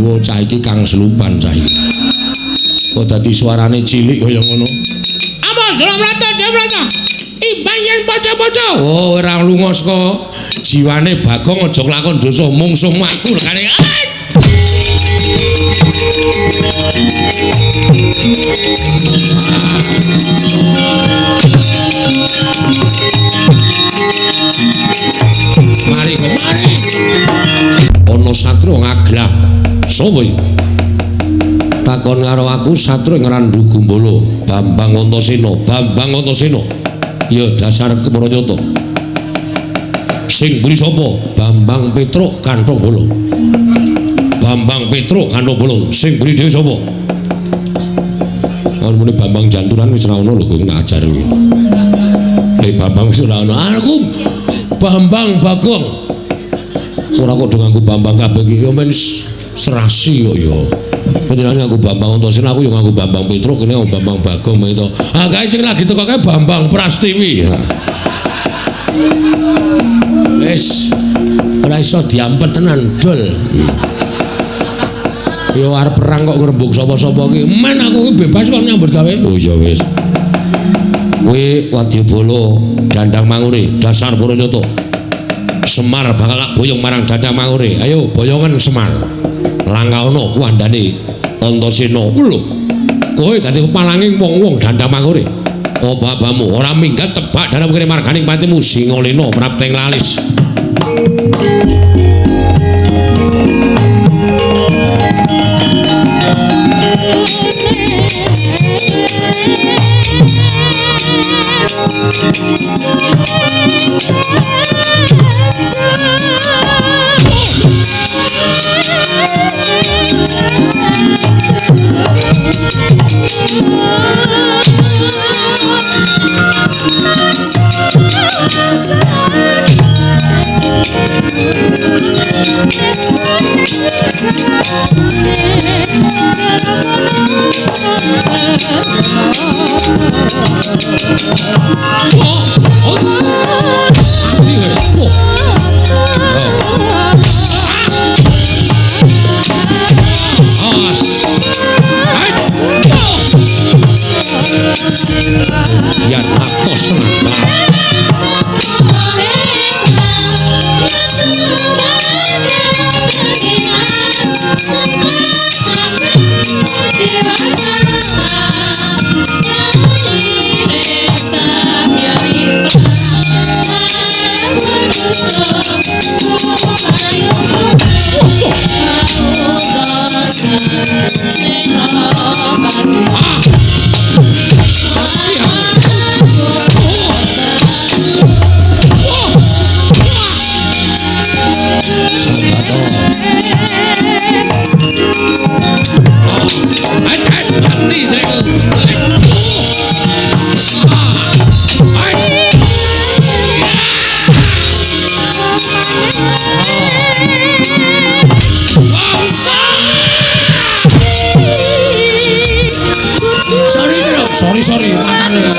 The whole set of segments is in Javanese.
Wah, cah iki kang selupan cah iki. Kok dadi suarane cilik kaya ngono. Apa Surabrata Jabrata? Imbang yen paca-paca. Oh, ora lunga saka jiwane Bagong aja kelakon dosa mungsung aku lekane. Mari kok mari. Ana satru ngaglah. Sapa iki? Takon karo aku satru ing Randu Gumbala, Bambang Antasena, Bambang Antasena. Ya dasar kepara nyata. Sing mburi sapa? Bambang Petruk Kanthong Bolong. Bambang Petruk Kanthong Bolong. Sing mburi dhewe sapa? Kalau muni Bambang Janturan wis ora ono lho kowe nak ajar kuwi. Nek Bambang wis ora ono. Aku Bambang Bagong. Ora kok do nganggo Bambang kabeh iki ya men serasi kok ya. Panjenengan nganggo Bambang Antasena, aku ya nganggo Bambang Petruk, kene nganggo Bambang Bagong itu. Ah kae sing lagi teko kae Bambang Prastiwi. Wis ora iso diampet tenan dol. Ya arep perang kok ngrembug sapa-sapa iki. Men aku iki bebas kok nyambut gawe. Oh ya wis. Kowe wadyabala Dandang Mangure, dasar para nyata. Semar bakal tak boyong marang Dandang Mangure. Ayo boyongan Semar. Langkaana kuwandane Antasena. Lho. Kowe dadi pepalange wong-wong Dandang Mangure. Apa-apamu ora minggat tebak dalam kene marganing patimu Singalena prapteng lalis. Sorry, matane.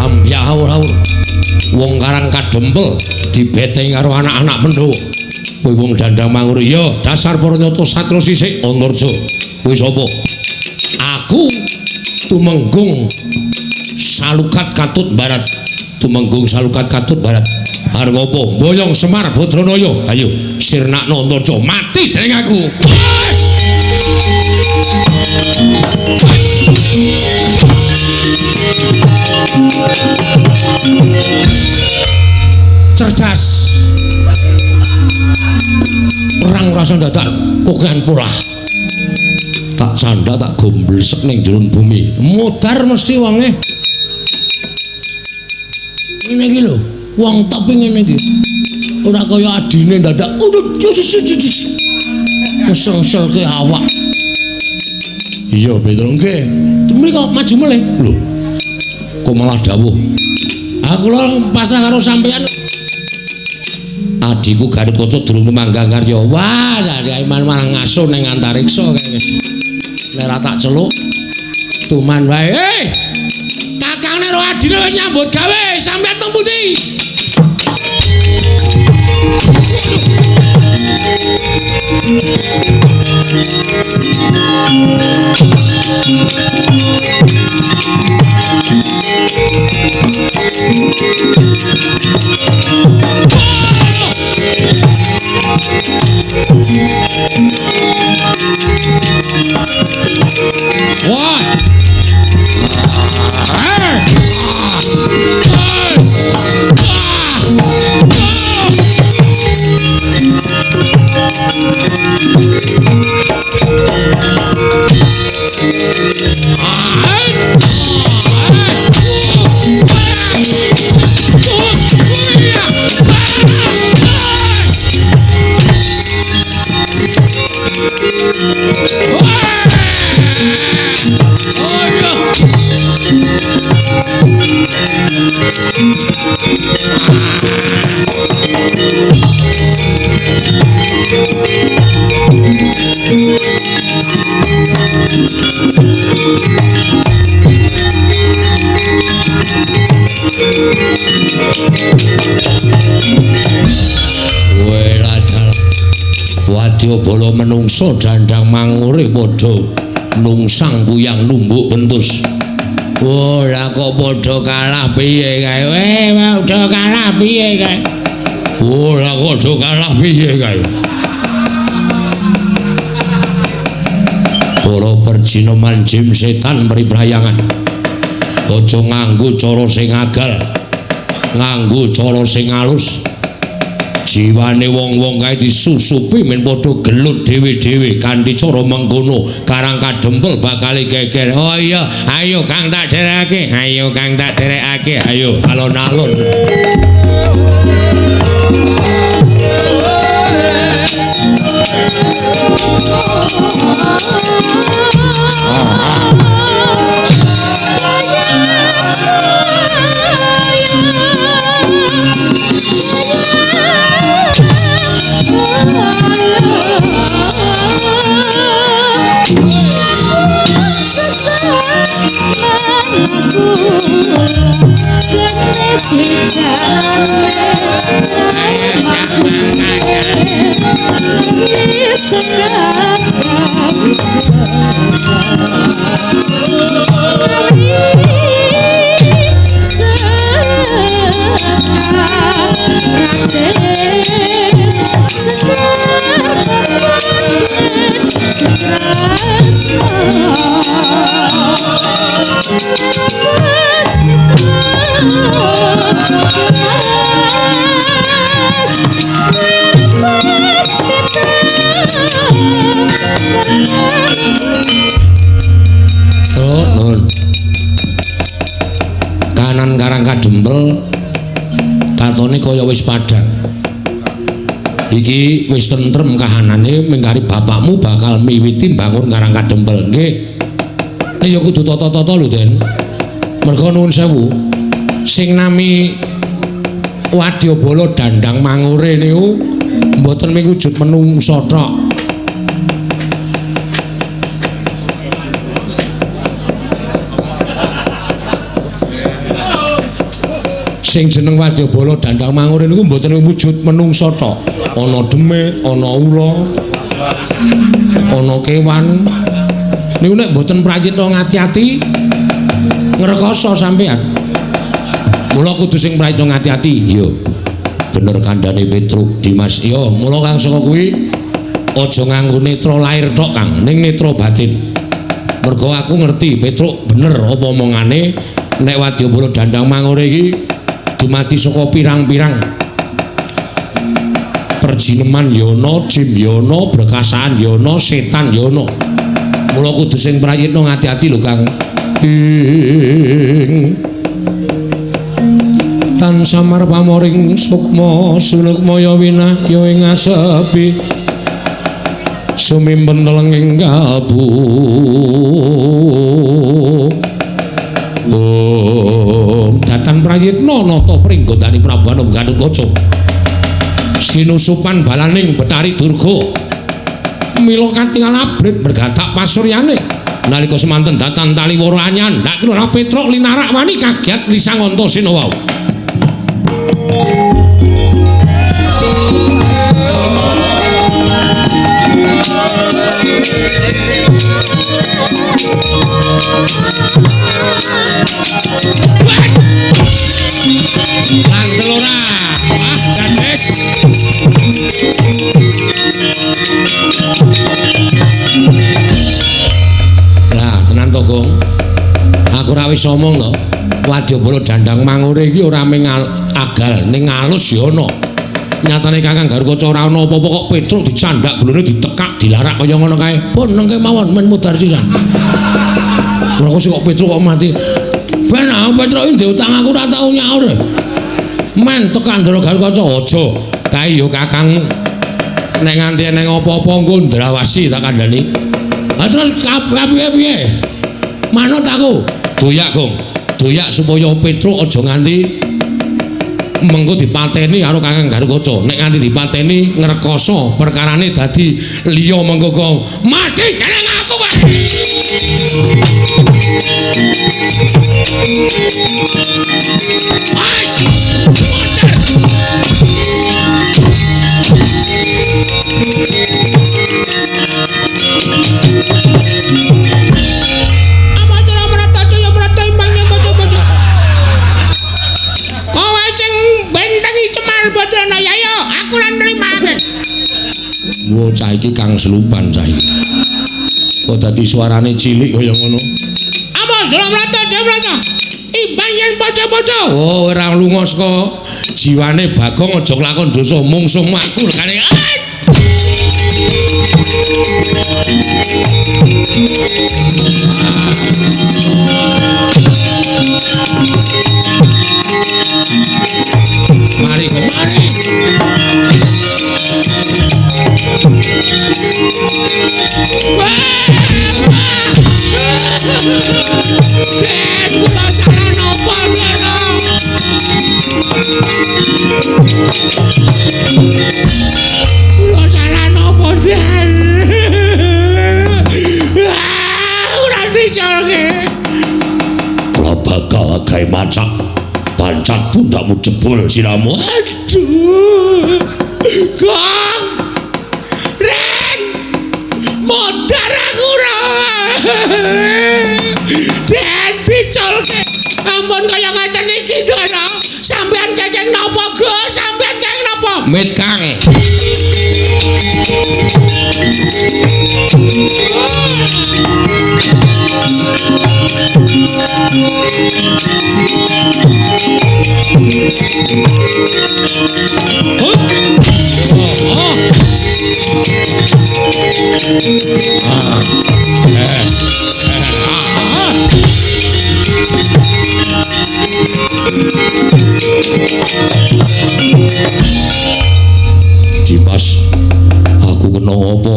Ambyah awur-awur wong karang kadempel dibeteng karo anak-anak Pandhawa. Kowe wong Dandang Mangure ya dasar para nyata satru sisik Antarja. Kowe sapa? Aku Tumenggung Salukat Katut Barat Tumenggung Salukat katut barat. Arep apa? Boyong Semar Badranaya. Ayo sirnakno Antarja mati dening aku. Cerdas. Perang rasa dadak kokean polah. Tak canda tak gomblesek ning jero bumi. Mudar mesti wonge. Ngene iki lho, wong top ngene iki. Ora kaya adine dadak ngesel-ngeselke awak. Iya, Petro nggih. Mriko maju melih. Lho. Kok malah dawuh? Aku lho pasrah karo sampeyan. Adikku Gatot Kaca durung manggang karya. Wah, dari malah ngasuh ning antariksa kae wis. Nek ora tak celuk tuman wae. Kakangne karo adine wis nyambut gawe, sampeyan teng pundi? Wah. Wadyabala menungsa dandang mangure padha nungsang puyang numbuk bentus. Oh, lah kok padha kalah piye kae? Weh, padha kalah piye kae? Oh, lah kok padha kalah piye kae? Para perjinoman jim setan priprayangan. Aja nganggo cara sing agal, nganggo cara sing alus. Jiwane wong-wong kae disusupi men padha gelut dhewe-dhewe kanthi cara mengkono Karang Kadempel bakal geger. Oh iya, ayo Kang tak derekake, ayo Kang tak derekake, ayo alon-alon. Kanan Karang Kadempel katone kaya wis padhang. Iki wis tentrem kahanane mingkari bapakmu bakal miwiti mbangun Karang Kadempel. Nggih. Ya kudu tata-tata lho, Den. Merga nuwun sewu. Sing nami Wadyabala Dandang Mangure niku mboten mung wujud menungsa tok. Sing jeneng Wadyabala Dandang Mangure niku mboten wujud menungsa tok. Ana demit, ana ula, ana kewan. Niku nek mboten prayitna ngati-ati ngrekoso sampean. Mula kudu sing prayitna ngati-ati. Iya. Bener kandhane Petruk Dimas. Iya, mula kang saka kuwi aja nganggo netra lair tok, Kang, ning netra batin. Mergo aku ngerti Petruk bener apa omongane nek wadyabala Dandang Mangure iki dumadi saka pirang-pirang perjineman ya ana, jim ya ana, brekasaan ya ana, setan ya ana. Mula kudu sing prayitna ngati-ati lho, Kang. Ing tan samar pamoring sukma sulukmaya winahya ing asepi sumimpen telenging kalbu. Om datan prayitna nata pringgondani Prabu Anom Gatotkaca sinusupan balaning Betari Durga mila katingal abrit bergatak pasuryane nalika semanten datan taliworo anyandak ora Petruk linarak wani kagiat lisang Antasena wau. Lantel ora. Ah, jades. Lah, tenan to, Gong. Aku ora wis omong to. Wadyabala Dandang Mangure iki ora mung agal, ning alus ya ana. Nyatane Kakang Garukaca ora ana apa-apa kok Petruk dicandak gulune ditekak dilarak kaya ngono kae. Pun nengke mawon men mudhar sisan. Ora kok kok Petruk kok mati. Ben aku Petruk iki ndek utang aku ora tau nyaur. Men tekan Ndara Garukaca aja. Kae ya kakangmu. Nek nganti eneng apa-apa engko ndrawasi tak kandhani. Lah terus piye-piye? Manut aku. Doyak, Gong. Doyak supaya Petruk aja nganti mengko dipateni karo Kakang Garukaca. Nek nganti dipateni ngrekoso perkarane dadi liya mengko kok mati dening aku wae. Ais, monster. Amacara merata jaya merata imbangnya bojo-bojo. Kowe sing bentengi Cemar Badrana ya ya, aku ora nrimake. Wo cah iki kang selupan cah iki. Kok dadi suarane cilik kaya ngono. Amacara merata jaya merata. Imbang yen bojo-bojo. Oh, ora lunga saka jiwane Bagong aja kelakon dosa mungsuhmu aku lekane. Mari kok mari. Den kula salah napa Ndara? Kula salah napa Den? Ora dicolke. Kula bakal gawe macak pancat pundakmu jebol siramu. Aduh. Gong. Reng. Modar aku ora. Den dicolke. Ampun kaya ngeten iki, Ndara. Sampeyan kenging napa, Gus? Sampeyan kenging napa? Mit, Kang. Dimas, aku kena apa?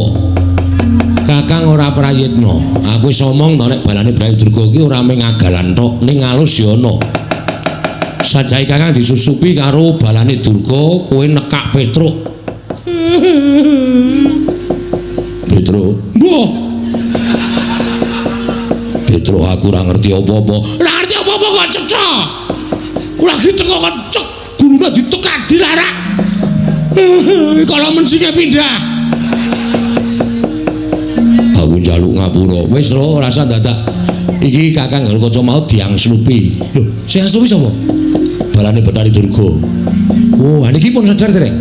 Kakang ora prayitna. Aku wis omong to nek balane Brayu Durga iki ora mung agalan tok, ning alus ya ana. Sajae Kakang disusupi karo balane Durga, kowe nekak Petruk. Petruk, mbuh. Petruk aku ora ngerti apa-apa. Ora ngerti apa-apa kok cetha. Lagi teko kok cek gulune ditekak dilarak. Kalau mensine pindah. Aku njaluk ngapura. Wis lho, ora usah dadak. Iki Kakang Garukaca mau diangslupi. Lho, sing angslupi sapa? Balane Bathari Durga. Oh, niki pun sadar dereng?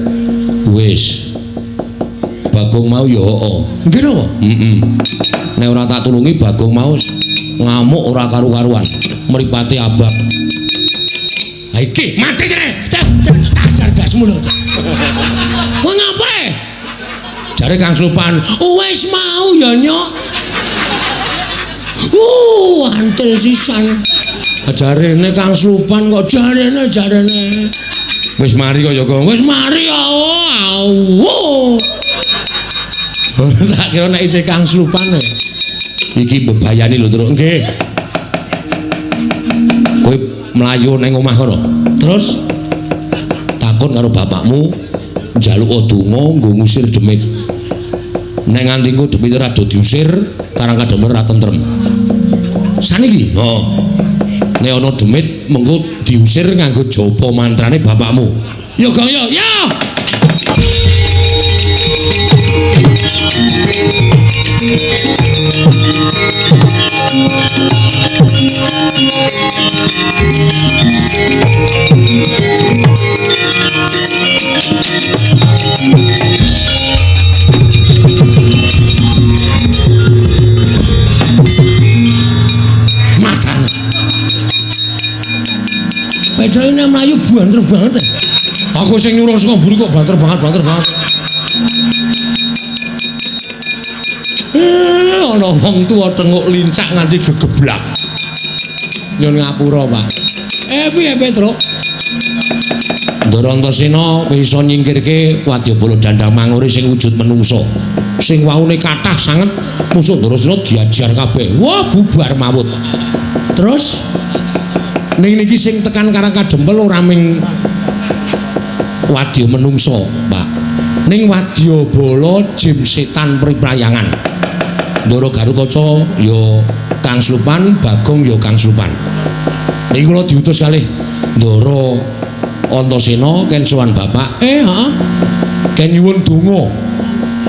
Wis. Bagong mau ya heeh. Nggih napa? Heeh. Nek ora tak tulungi Bagong mau ngamuk ora karu-karuan. Mripate abang. Ha iki mati kene. Tajar dasmu lho. Kowe ngapa? Jare Kang Slupan, wis mau ya nyok. Antil sisan. Jarene Kang Slupan kok jarene. Wis mari kok ya, Gong. Wis mari ya. Tak kira nek isih Kang Slupan. Iki mbebayani lho, Truk. Nggih. Kowe mlayu ning omah kono. Terus takon karo bapakmu njaluk donga nggo ngusir demit. Nek nganti engko demit ora do diusir, Karang Kadempel ora tentrem. Saniki, heeh. Nek ana demit mengko diusir nganggo japa mantrane bapakmu. Ya Gong ya, ya. Matane. Pedone mlayu banter banget. Aku sing nyuruh saka mburi kok banter banget. Ana wong tuwa tenguk lincak nganti gegeblak. Nyun ngapura, Pak. Piye Petruk? Ndara Antasena bisa nyingkirke wadyabala Dandang Mangure sing wujud menungsa. Sing waune kathah sanget musuh Ndarasena diajar kabeh. Wah, bubar mawut. Terus ning niki sing tekan Karang Kadempel ora ming wadya menungsa, Pak. Ning wadyabala jim setan priprayangan. Ndara Garukaca ya Kang Slupan, Bagong ya Kang Slupan. Niki kula diutus kalih Ndara Antasena ken sowan bapak. Heeh. Ken nyuwun donga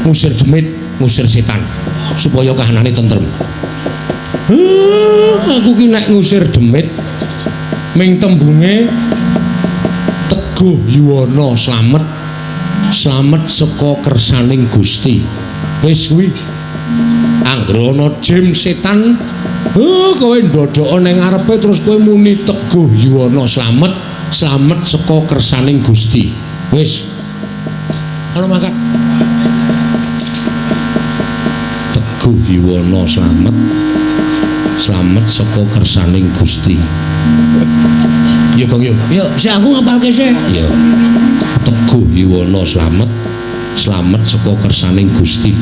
ngusir demit, ngusir setan supaya kahanane tentrem. Aku ki nek ngusir demit ming tembunge Teguh Yuwana slamet, slamet saka kersaning Gusti. Wis kuwi. Anggere ana jim setan, kowe ndodhoka ning ngarepe terus kowe muni Teguh Yuwana slamet, slamet saka kersaning Gusti. Wis. Ana mangkat. Teguh Yuwana slamet, slamet saka kersaning Gusti. Ya Gong yo. Yo, sik aku ngapalke sik. Ya. Teguh Yuwana slamet, slamet saka kersaning Gusti.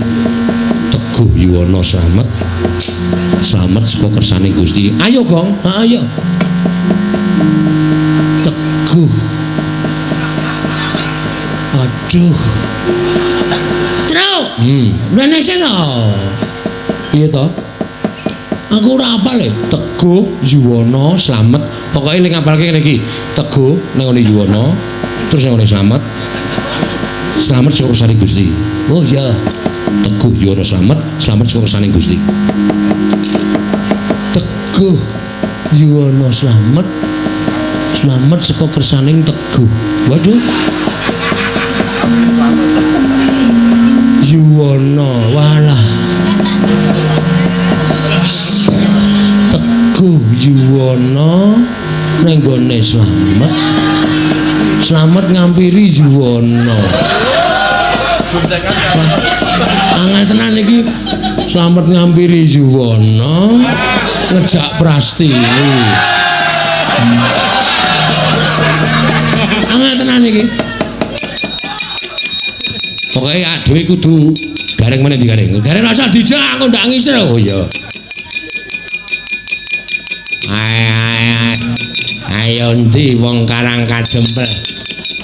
Teguh Yuwana slamet, slamet saka kersaning Gusti. Ayo Gong, heeh ayo. Teguh. Aduh. Truk. Rene sing to. Piye to? Aku ora apal e. Teguh Yuwana slamet. Pokoke ning ngapalke ngene iki. Teguh ning ngene Yuwana, terus ning ngene slamet. Slamet saka kersaning Gusti. Oh iya. Teguh Yuwana slamet, slamet saka kersaning Gusti. Teguh Yuwana slamet, slamet saka kersaning Teguh. Waduh. Yuwana, walah. Teguh Yuwana ning gone slamet, slamet ngampiri Yuwana. Angel tenan iki. Slamet ngampiri Yuwana ngejak Prastiwi. Angel tenan iki. Pokoke dhewe kudu gareng meneh digareng. Gareng asal dijak aku ndak ngisir. Oh iya. Ayo ndi wong Karang Kadempel.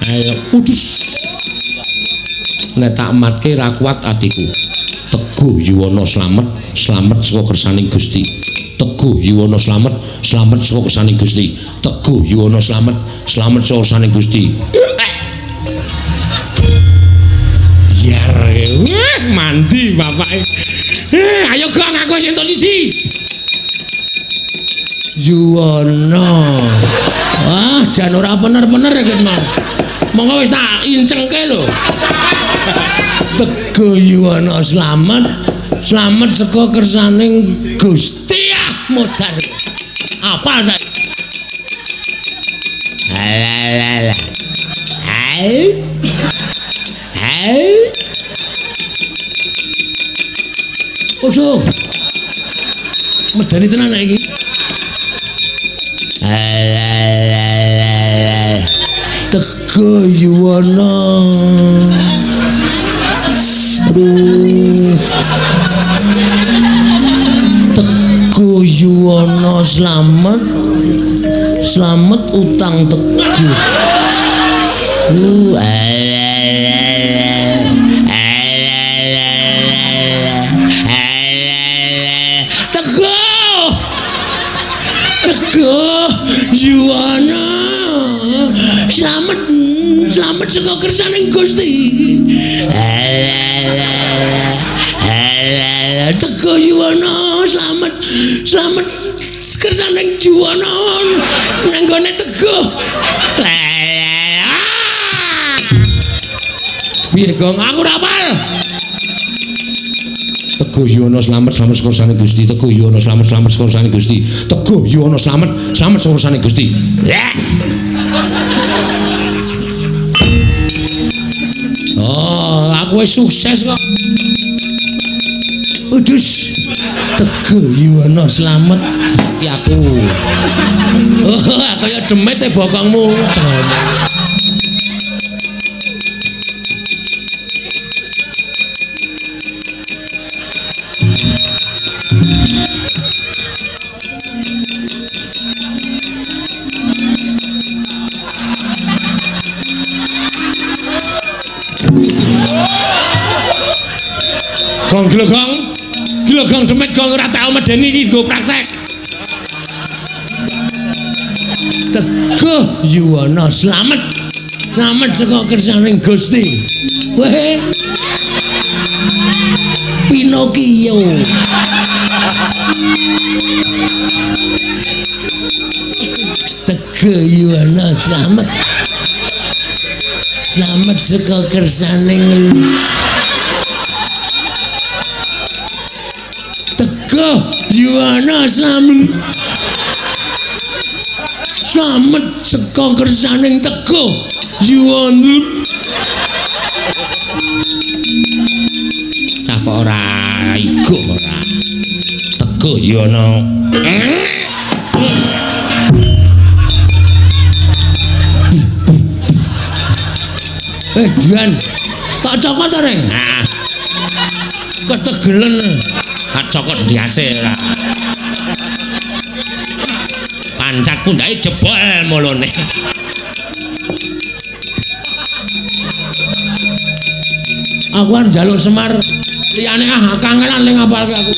Ayo udus. Nek tak matke ra kuat atiku. Teguh Yuwana slamet, slamet saka kersaning Gusti. Teguh Yuwana slamet, slamet saka kersaning Gusti. Teguh Yuwana slamet, slamet saka kersaning Gusti. Biar mandi bapake. Ayo Gong, aku wis entuk siji. Yuwana. Wah, jan ora bener-bener iki mau. Monggo wis tak incengke lho. Teguh Yuwana slamet, slamet saka kersaning Gusti. Ah, modar. Apal saiki. Alah. Hai. Hai. Aduh. Medeni tenan iki. Alah. Teguh Yuwana. Aduh. Teguh Yuwana slamet. Slamet utang teguh. Teguh. Teguh Yuwana. Slamet, slamet saka kersaning Gusti. Teguh Yuwana, slamet, slamet kersaning Juwana nang gone Teguh. Piye Gong, aku ora apal. Teguh Yuwana slamet, slamet saka kersane Gusti. Teguh Yuwana slamet, slamet saka kersane Gusti. Teguh Yuwana slamet, slamet saka kersane Gusti. Oh, aku wis sukses kok. Udus. Teguh Yuwana slamet iki aku. Oh, kaya demit e bokongmu. Gong gila gong. Gila gong demit gong ora tau medeni iki nggo praktek. Teguh Yuwana slamet. Slamet saka kersaning Gusti. Weh. Pinocchio. Teguh Yuwana slamet. Slamet saka kersaning Teguh Yuwana slamet. Slamet saka kersaning Teguh Yuwana. Cah kok ora iku ora. Teguh Yuwana. Juan, tak cokot to, Reng? Ah. Ketegelen. Tak cokot ndiase ora. Pancat pundhake jebol mulune. Aku arep njaluk Semar liyane ah kangelan ning ngapalke aku.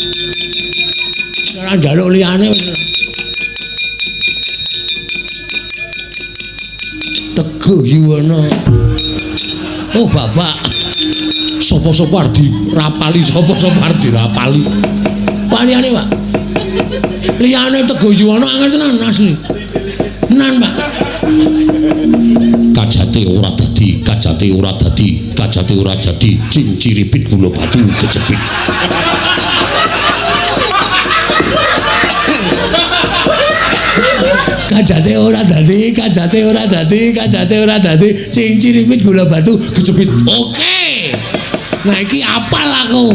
Ora njaluk liyane wis. Teguh Yuwana. Oh bapak, sapa-sapa arep dirapali, sapa-sapa arep dirapali. Pak liyane, Pak. Liyane Teguh Yuwana angel tenan asli. Tenan, Pak. Kajate ora dadi, kajate ora dadi, kajate ora jadi, cing ciripit gula batu kejepit. Kajate ora dadi, kajate ora dadi, kajate ora dadi, cing ciripit gula batu kejepit. Oke. Nah iki apal aku.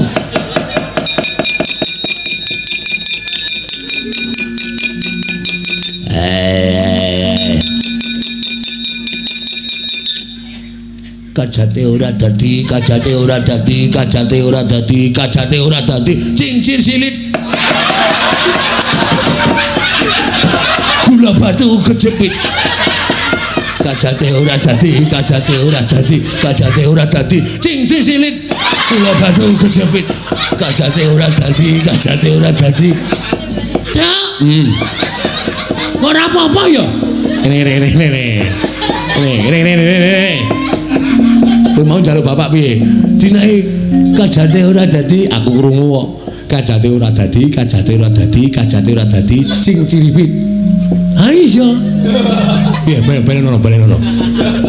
Kajate ora dadi, kajate ora dadi, kajate ora dadi, kajate ora dadi, cincin silit. Gula batu kejepit. Kajate ora dadi, kajate ora dadi, kajate ora dadi, cincin silit. Gula batu kejepit. Kajate ora dadi, kajate ora dadi. Cak. Ora apa-apa ya. Ngene ngene ngene. Ngene ngene ngene. Kowe mau njaluk bapak piye? Dinae kajate ora dadi, aku krungu kok. Kajate ora dadi, kajate ora dadi, kajate ora dadi, cing ciripit. Ha iya. Piye balen ono.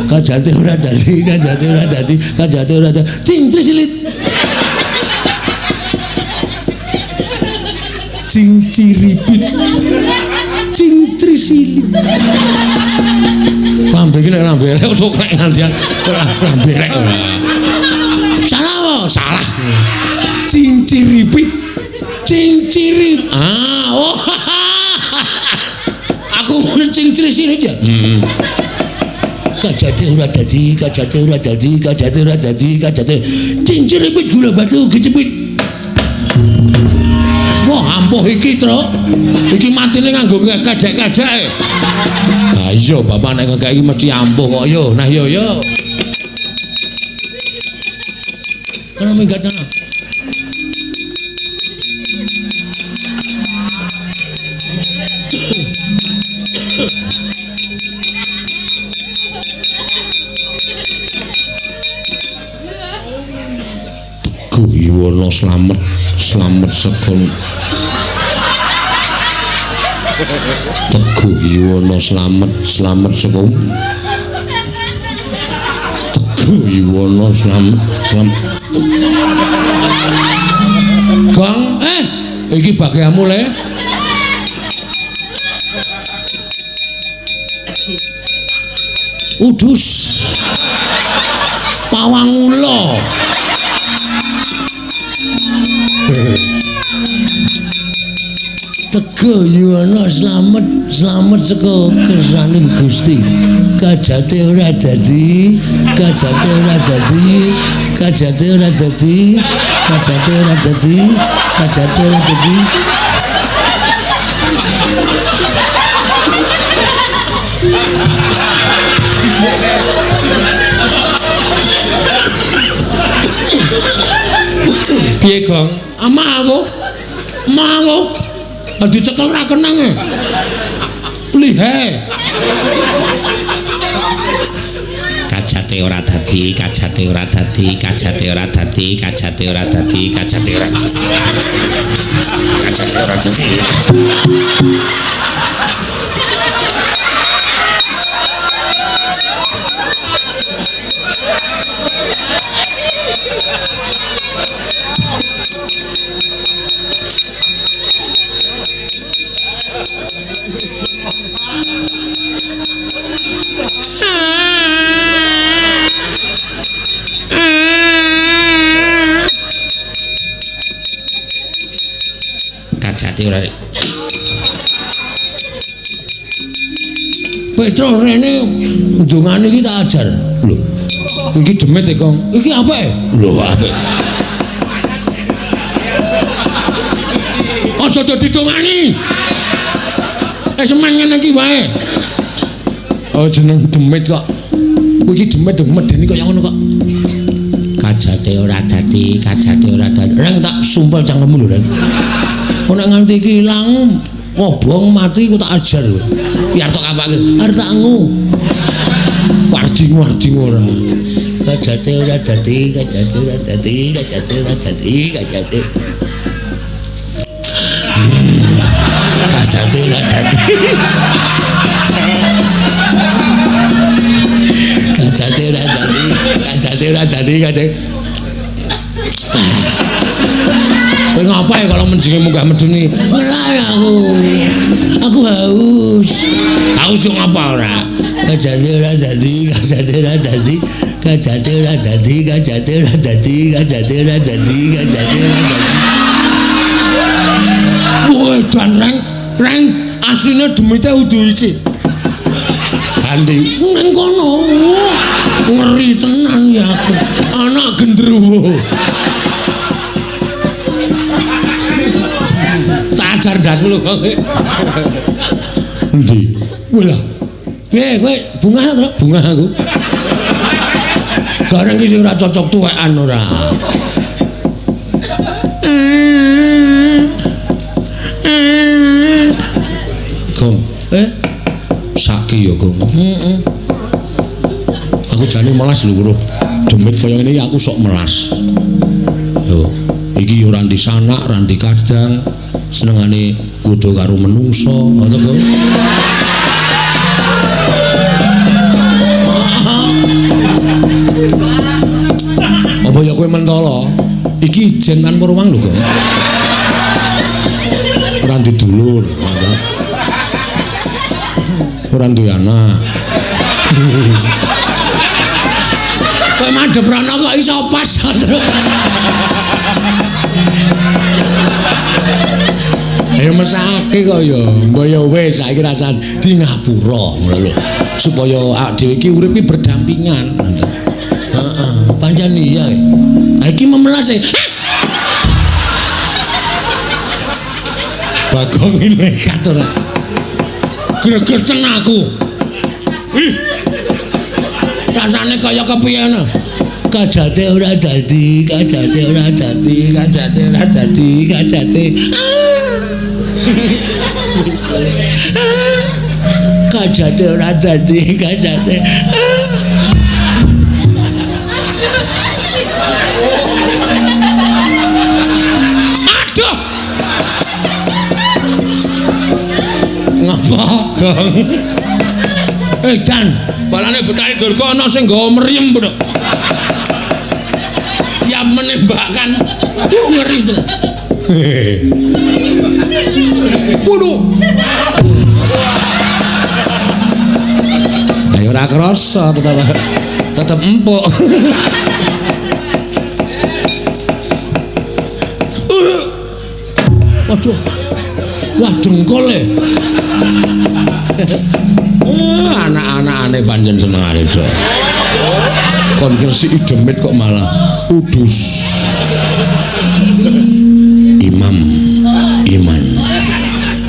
Kajate ora dadi, kajate ora dadi, kajate ora dadi. Cingcisilit. Cingciripit. Cingtrisilit. Lambe iki nek lambe elek kok nek nganti lambe elek ora. Salah apa? Salah. Cingciripit. Cingcirip. Ah, oh. Aku ngono cingtrisilit ya. Heeh. Kajate ora dadi, kajate ora dadi, kajate ora dadi, kajate. Cingciripit gula batu kecepit. Wah, ampuh iki, Truk. Iki matine nganggo kajak-kajake. Ha iya, bapak nek ngekeki mesti ampuh kok yo. Nah yo yo. Kono minggat kono. Yuwana slamet, slamet sekon. Teguh Yuwana slamet, slamet sekon. Teguh Yuwana slamet, slamet. Gong, iki bagianmu le. Udus. Pawang ula. Teguh Yuwana slamet, slamet saka kersaning Gusti. Kajate ora dadi, kajate ora dadi, kajate ora dadi, kajate ora dadi, kajate ora dadi. Piye, Gong? Ama aku. Ama aku. Dicekel ra kenang e. Lihe. Kajate ora dadi, kajate ora dadi, kajate ora dadi, kajate ora dadi, kajate ora. Kajate ora dadi. Kajate ora. Petro rene ndongane iki tak ajar. Lho. Iki demit e, Kong. Iki apik? Lho, apik. Aja dadi dongani. Semen ngene iki wae. Oh, jeneng demit kok. Iki demit medeni kaya ngono kok. Kajate ora dadi, kajate ora dadi. Reng tak sumpel cangkemmu lho, Reng. Kok nek nganti iki ilang, kobong mati ku tak ajar. Biar tok apake. Arep tak ngu. Warding-warding ora. Kajate ora dadi, kajate ora dadi, kajate ora dadi, kajate. Kajate ora dadi. Kajate ora dadi, kajate ora dadi, kajate. Kowe ngapa ya kalau menjinge munggah meduni? Melah aku. Aku haus. Haus yo ngapa ora? Kajate ora dadi, kajate ora dadi, kajate ora dadi, kajate ora dadi, kajate ora dadi, kajate ora dadi. Woi, dan reng, reng asline demite udu iki. Andi nang kono. Ngeri tenan ya aku. Anak gendruwo. Tak ajar ndasmu lho kok. Endi? Kowe lah. Piye kowe bungah to? Bungah aku. Gareng iki sing ora cocok tuwekan ora. Gong. Saki ya, Gong. Heeh. Aku jane melas lho, Bro. Demit kaya ngene iki aku sok melas. Yo, iki yo ora ndi sanak, ora ndi kadang, senengane kegodha karo menungsa, ngono kok. Apa ya kowe mentala? Iki ijen tanpa ruang lho, Gong. Ora duwe dulur, ora duwe anak. Kowe madhep rono kok iso pas. Ayo mesake kok ya. Mbok ya wis saiki rasane di ngapura ngono lho. Supaya awak dhewe iki urip iki berdampingan. Heeh, pancen iya. Ha iki memelas e. Bagong nekat ora. Gregeten aku. Ih. Rasane kaya kepiye ngono. Kajate ora dadi, kajate ora dadi, kajate ora dadi, kajate. Kajate ora dadi, kajate. Aduh. Ngapa, Gong? Dan balane Betari Durga ana sing nggawa mriyem, Bro. Siap menembakkan. Ngeri tenan. Waduh. Ayo ora krasa tetep empuk. Waduh. Wah, dengkul e. Anak-anakane pancen senengane do. Kon ngresiki demit kok malah udus. Imam iman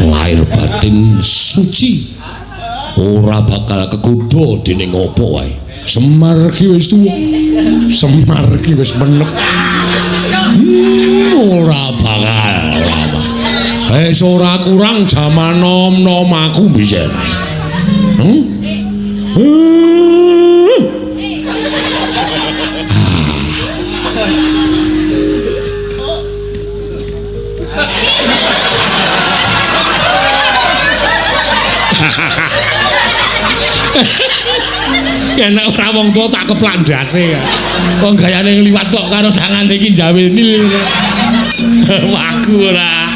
lahir batin suci ora bakal kegodha dening apa wae. Semar ki wis tuwa, Semar ki wis menep. Ora bakal lama. Wis ora kurang jaman nom-nom aku biyen. Nek ora wong tuwa tak keplak ndase. Wong gayane ngliwat kok karo tangane iki jawil nil. Waku ora.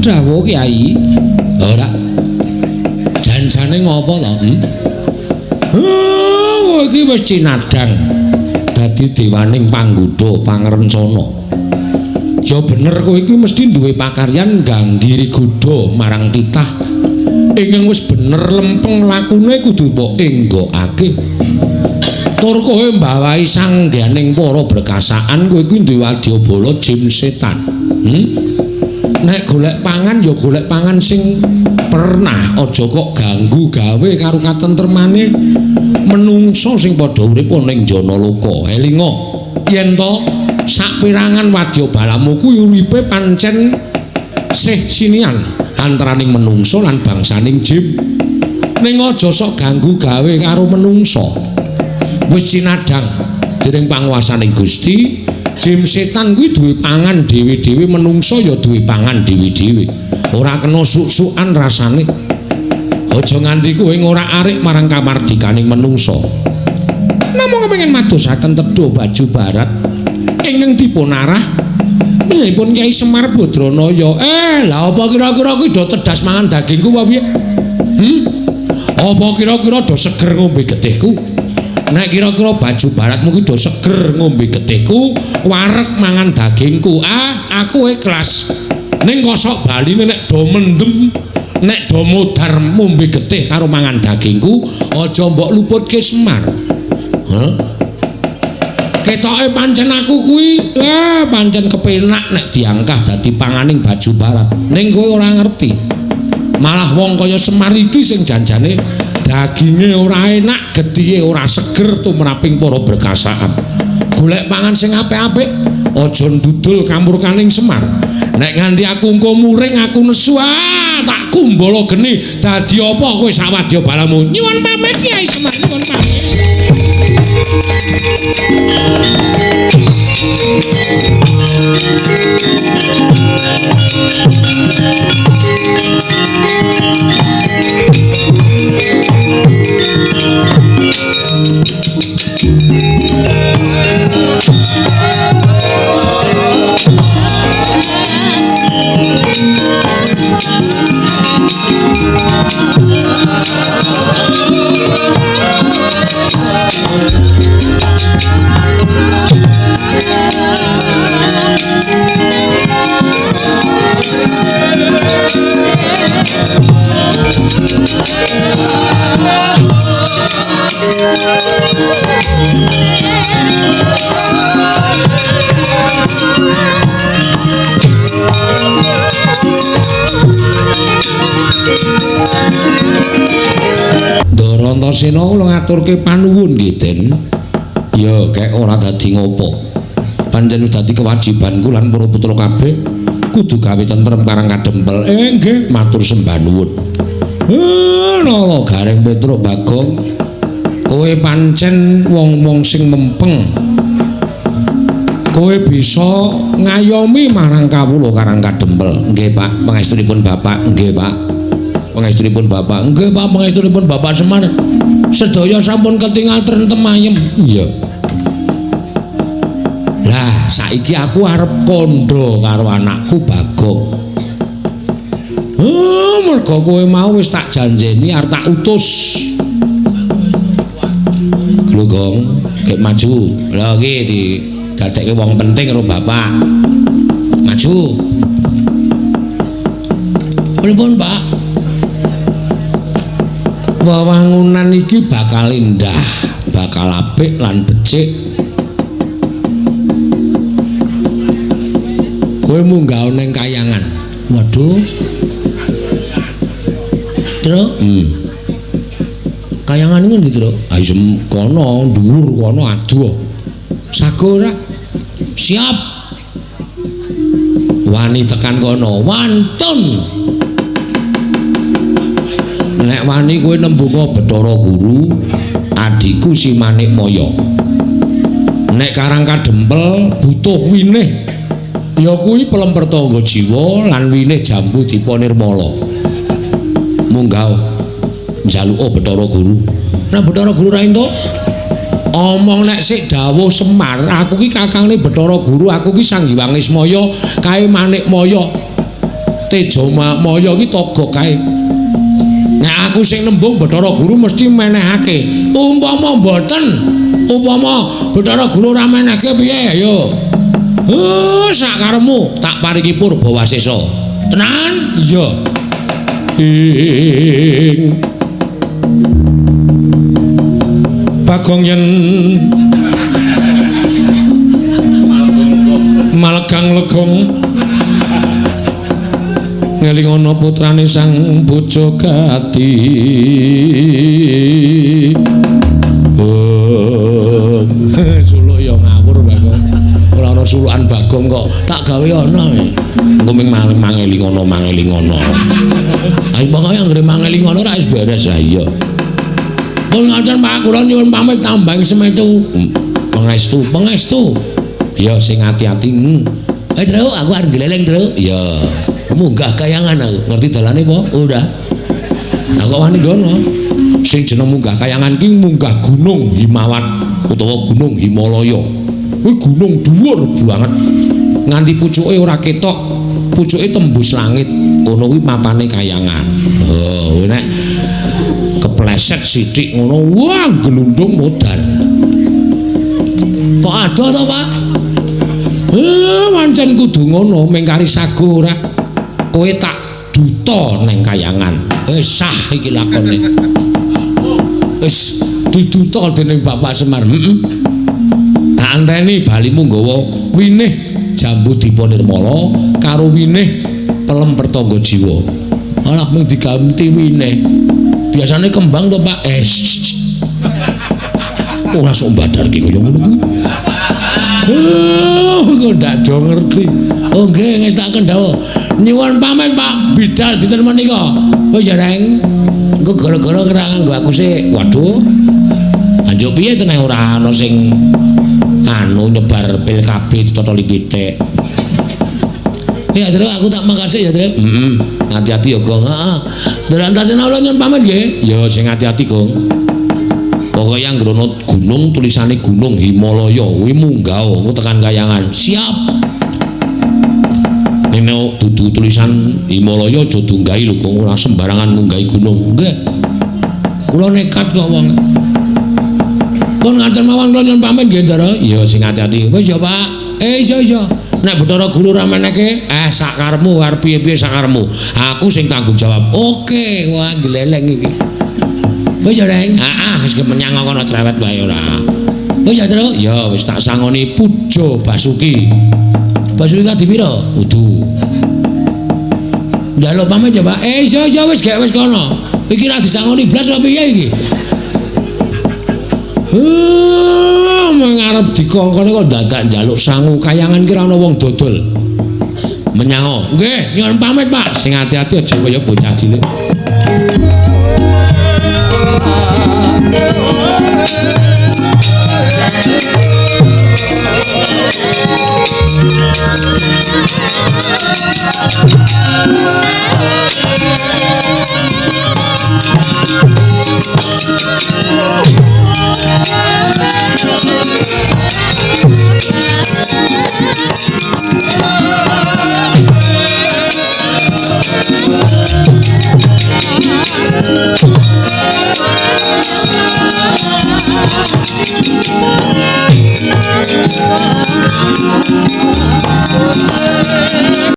Dawuh Kyai. Ora. Janjane ngopo to? Kowe iki wis cinadhang dadi dewaning panggodha pangrencana. Ya bener kowe iki mesti duwe pakaryan ngganggi godha marang titah. Ingkang wis bener lempeng lakune kudu mbok enggokake. Tur kowe mbawahi sangganing para berkasaan kowe iki duwe wadyabala jin setan. Nek golek pangan ya golek pangan sing pernah, aja kok ganggu gawe karo katentremane menungsa sing padha urip ana ing Janaloka. Elinga yen to saperangan wadyabalamu kuwi uripe pancen sih sinian antaraning menungsa lan bangsaning jin. Ning aja sok ganggu gawe karo menungsa. Wis cinadhang dening panguwasaning Gusti. Jim setan kuwi duwe pangan dhewe-dhewe, menungsa ya duwe pangan dhewe-dhewe. Ora kena suk-sukan rasane. Aja nganti kowe ngorak-arik marang kamardikaning menungsa. Namung kepengin madosaken tedha baju barat ingkang dipunarah pun Kyai Semar Badranaya. Lah apa kira-kira kuwi do tedas mangan dagingku apa piye? Apa kira-kira do seger ngombe getihku? Nek kira-kira baju baratmu ki do seger ngombe getihku, wareg mangan dagingku. Ah, aku ikhlas. Ning kosok baline nek do mendem, nek do modar ngombe getih karo mangan dagingku, aja mbok luputke Semar. Hah? Ketoke pancen aku kuwi, pancen kepenak nek diangkah dadi panganing baju barat. Ning kowe ora ngerti. Malah wong kaya Semar iki sing janjane daginge ora enak, getihe ora seger tumraping para berkasaan. Golek pangan sing apik-apik, aja ndudul kamurkaning Semar. Nek nganti aku engko muring, aku nesu, tak kumbala geni. Dadi apa kowe sawadya balamu? Nyuwun pamit Kyai Semar, nyuwun pamit. Ndara Antasena kula ngaturke panuwun nggih, Den. Ya, kek ora dadi ngopo. Pancen wis dadi kewajibanku lan para putra kabeh kudu gawe tentrem karang kadempel. Nggih, matur sembah nuwun. Nala Gareng Petruk Bagong, kowe pancen wong-wong sing mempeng. Kowe bisa ngayomi marang kawula karang kadempel. Nggih, Pak, pangestunipun Bapak. Nggih, Pak. Pangestunipun Bapak. Nggih, Pak, pangestunipun Bapak Semar. Sedaya sampun ketingal trentem ayem. Iya. Lah, saiki aku arep kandha karo anakku Bagong. Mergo kowe mau wis tak janjeni arep tak utus. Lho, Gong, gek maju. Lha iki didadekke wong penting karo bapak. Maju. Pripun, Pak? Wewangunan iki bakal indah, bakal apik lan becik. Kowe munggah ning kayangan. Waduh. Truk. Kayangan ngendi, Truk? Ayo kono, dhuwur kono adoh. Sago ora? Siap. Wani tekan kono, wantun. Nek wani kowe nembunga Bathara Guru, adhiku si Manikmaya. Nek Karang Kadempel butuh winih, ya kuwi pelemper tangga jiwa lan winih jambu dipa nirmala. Munggah njaluka Bathara Guru. Nek Bathara Guru ra entuk, omong nek sik dawuh Semar, aku ki kakangne Bathara Guru, aku ki Sang Hyang Ismaya, kae Manikmaya. Teja Maya ki togok kae. Nek aku sing nembung Bathara Guru mesti menehake. Umpama mboten, upama Bathara Guru ora menehke piye ayo. Sak karepmu tak paringi purba wasesa. Tenan? Iya. Ing Bagong yen malegang legong ngelingono putrane sang bojo gati. Suluk ya ngawur Bagong. Ora ana sulukan Bagong kok tak gawe ana. Engko ming mangelingono mangelingono. Ayo pokoke anggere mangelingono ora wis beres. Ha iya. Pun ngoten Pak, kula nyuwun pamit tambang semetu. Pangestu, pangestu. Ya sing ati-ati. Truk, aku arep gleleng, Truk. Ya. Munggah kayangan aku. Ngerti dalane apa? Ora. Aku wani ngono. Sing jeneng munggah kayangan ki munggah Gunung Himawat utawa Gunung Himalaya. Kuwi gunung dhuwur banget. Nganti pucuke ora ketok, pucuke tembus langit. Kono kuwi papane kayangan. Oh, nek Kepleset sithik ngono, wah glundung modar. Kok adoh to, Pak? Pancen kudu ngono, mung kari sago ora. Kowe tak duta neng kayangan. Wis sah iki lakone. Wis diduta dening Bapak Semar. Heeh. Tak anteni balimu nggawa winih jambu dipa nirmala karo winih pelem pertangga jiwa. Alah mung diganti winih. Biasane kembang to, Pak. Ora sok mbadar ki kaya ngono kuwi. Oh, kok ndak do ngerti. Oh nggih, ngestaken dawuh. Nyuwun pamit, Pak. Bidal dinten menika. Wis ya, Reng. Engko gara-gara ora nganggo aku sik. Waduh. Anjuk piye to nek ora ana sing anu nyebar pil KB ditotoli pitik. Ya, Tru, aku tak makasih ya, Tru. Heeh. Hati-hati ya, Gong. Heeh. Ndara antasena kula nyuwun pamit nggih. Ya, sing hati-hati, Gong. Pokoke anggere ana gunung tulisane Gunung Himalaya kuwi munggah engko tekan kayangan. Siap. Nek dudu tulisan Himalaya aja dunggahi lho, Gong, ora sembarangan munggahi gunung. Nggih. Kula nekat kok wong. Pun ngaten mawon kula nyuwun pamit nggih, Ndara. Ya sing hati-hati. Wis ya, Pak. Iya iya. Nek Bathara Guru ora meneke, sak karepmu arep piye-piye sak karepmu. Aku sing tanggung jawab. Oke, wah gleleng iki. Wis ya, Reng. Heeh, wis menyang kono cerewet wae ora. Wis ya, Tru. Ya wis tak sangoni Puja Basuki. Basuki kadi pira? Kudu. Njaluk pamit ya, Pak. Iya iya wis gek wis kono. Iki ra disangoni blas apa piye iki? Mengarep dikongkone kok dadak njaluk sangu kayangan ki ora ana wong dodol. Menyango. Nggih, nyuwun pamit, Pak. Sing ati-ati aja kaya bocah cilik.